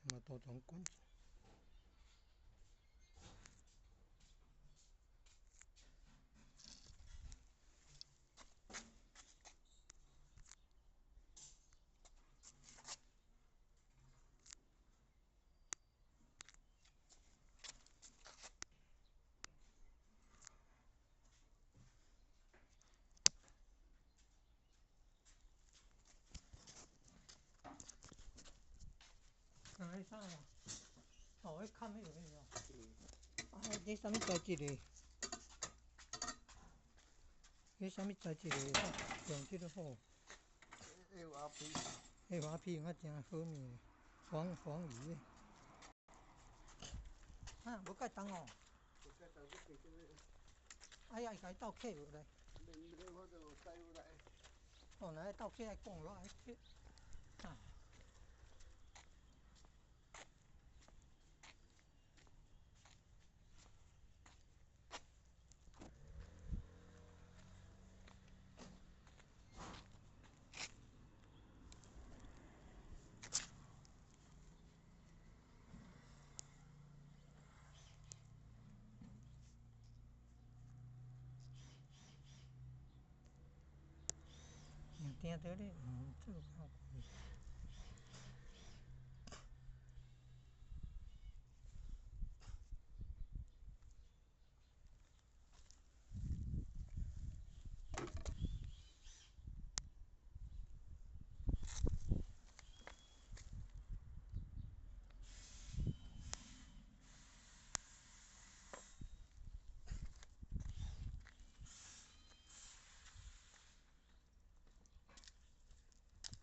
嘛多種管。啊，彼啥啊？哦，彼砍彼落去哦。啊，這啥物材質的？這啥物材質的？用這个好。 FRP。 FRP 用啊誠好物，防防雨的。啊，無蓋重哦。無蓋重，這個。哎呀，伊共伊鬥客無來？免，我就帶來。哦，來鬥客愛講落來客。啊。聽著咧，做較